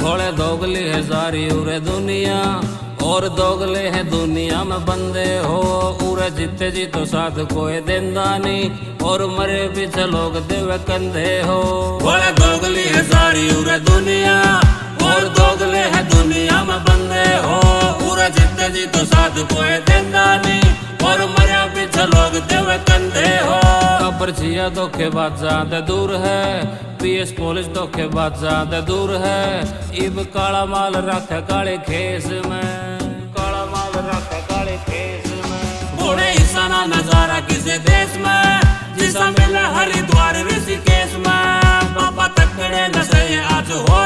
भोले दोगली है सारी उरे दुनिया, और दोगले हैं दुनिया में बंदे हो। उरे जीते जी तो साथ कोई देंदा नहीं, और मरे पीछे लोग देवे कंधे हो। भोले दोगली है सारी उरे दुनिया, और दोगले हैं दुनिया में बंदे हो। उरे जीते जी तो साथ कोई देंदा नहीं, और मरे पीछे लोग देवे कंधे हो। कब्र धोखेबाज ज्यादा दूर है, पीएस कॉलेज धोखेबाज ज्यादा दूर है। इब काला माल रख काले खेस में, काला माल रख काले खेस में। भोले ईसा ना नजारा किसी देश में, जिसा मिला हरिद्वार ऋषिकेश में। बाबा तकड़े नशे आज हो